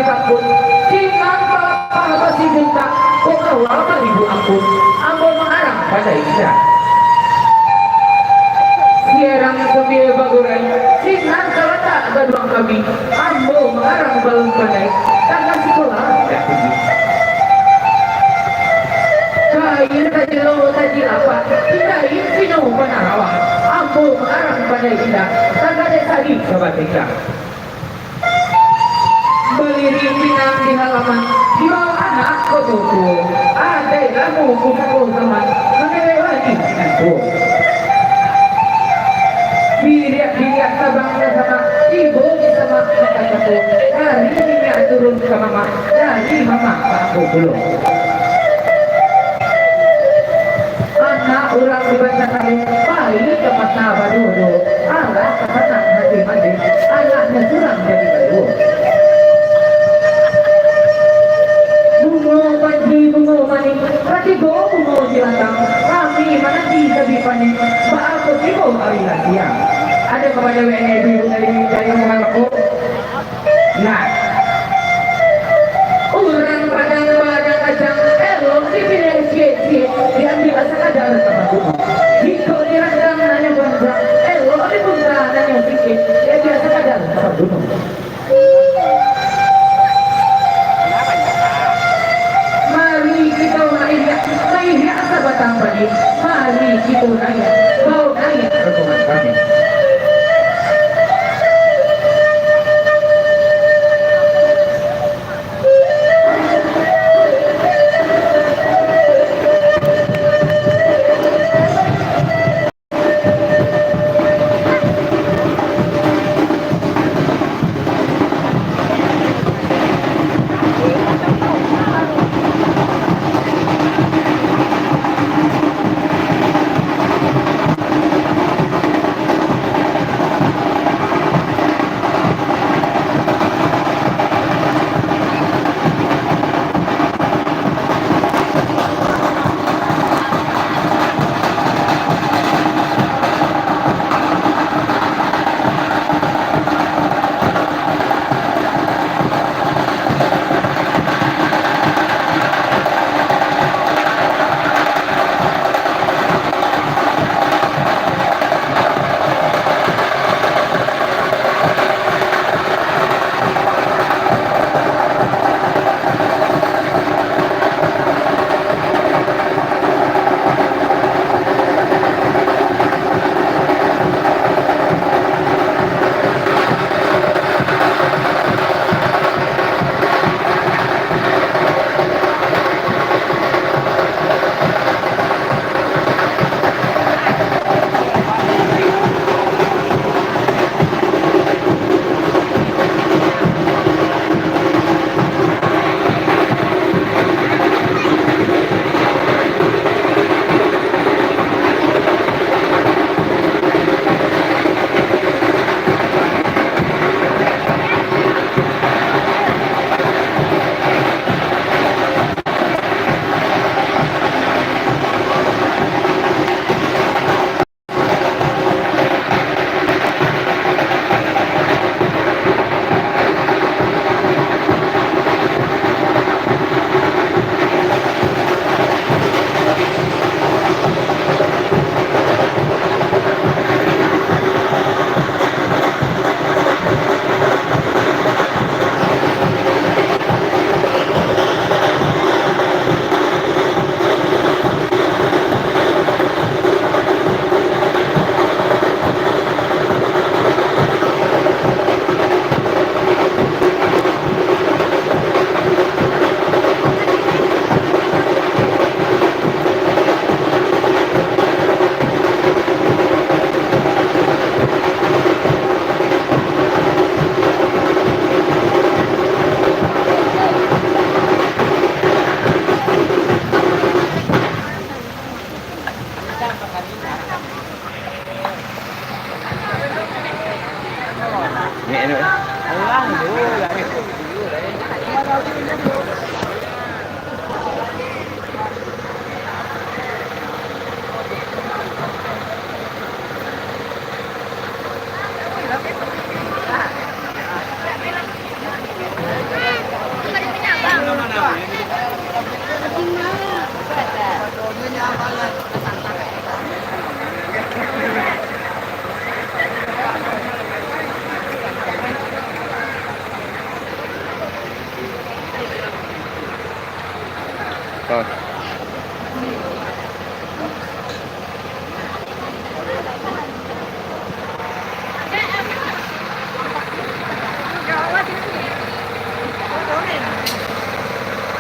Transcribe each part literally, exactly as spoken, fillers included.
takun, sinan palapah basi juntak, kok kawa baribu angkun, ambo mangarang pandai indak. Siarang sabia bagurai, sinan talatak gaduang kami, ambo mangarang balun pandai, tangah sikola indak tinggi. Kain tajelo taji lapak, indak insinyo panarawang, ambo mangarang pandai indak, tangah dek sadi ka batindang. Balirik pinang di halaman, dibaok anak ko tuo, adai lamo pusako zaman, mangelek lagi nan tuo. Biriak-biriak tabang ka samak, tibo di samak mangko ka tuo, dari niniak turun ka mamak, dari mamak ka ambo pulo. Anak urang di Banjarnegari, pai ka pasa baduo-duo, alah ka sanang hati mandeh, anaknyo surang jadi baduo. Bungo panji bungo manih, katigo bungo jilatang, kami mananti jadi panih, baa kok tibo ari lah siang. Ado ka pado wene ibu dari Jayo Mangarapo. Nah, urang Padang Barang Kacang,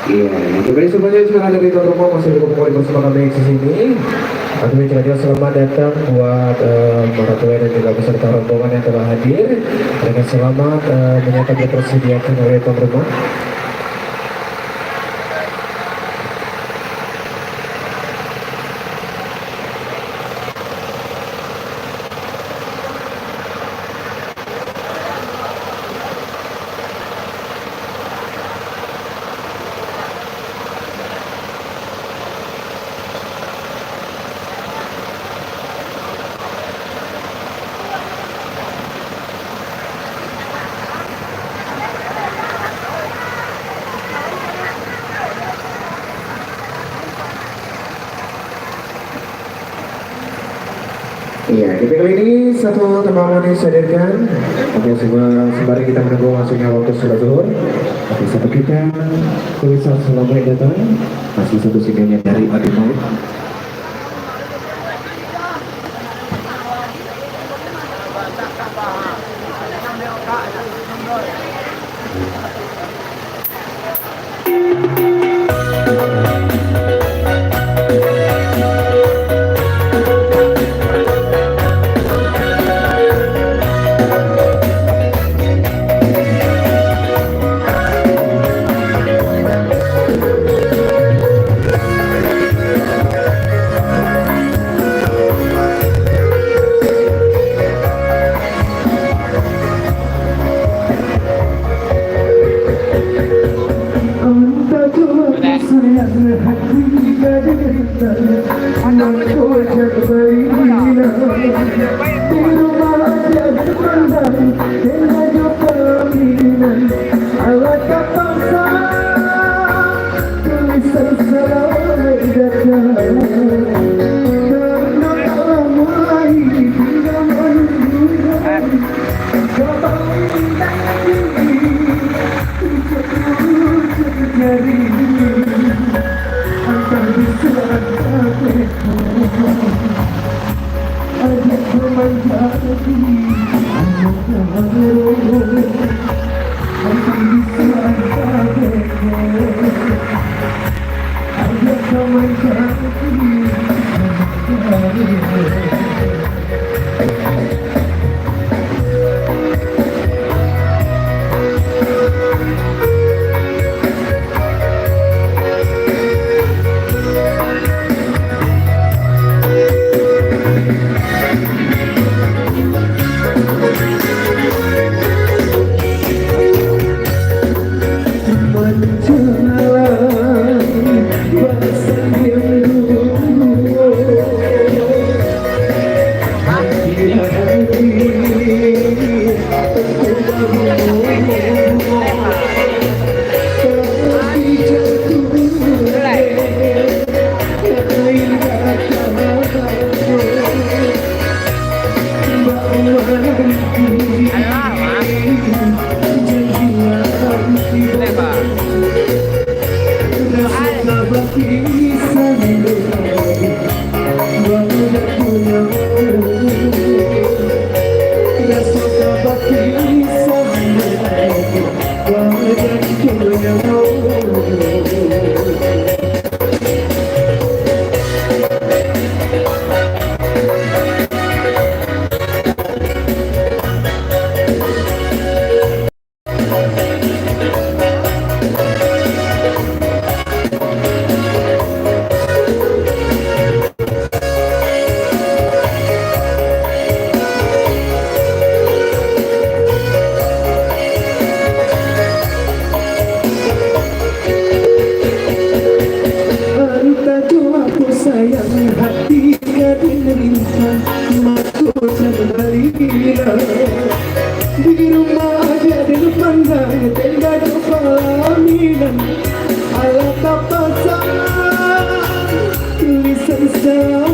Iya, terima kasih banyak sekali dari tuan rumah masih berkumpul bersama kami di sini. Kami ucapkan selamat datang buat, eh, maratuah dan juga beserta rombongan yang telah hadir. Dengan selamat, eh, menyatakan dipersediakan oleh tuan rumah. Iya, kita kali ini satu tembang mau disadarkan. Oke, semua sembari kita menunggu masuknya waktu sholat zuhur. Oke, satu kita tulisan selamat datang. Masih satu singgahnya dari Adi Maut. Antah jo apo sayang hati gadih rintang, mato nan balila. Di rumah aja den pandang, tenda jo palaminan. Alah tapasang tulisan sa-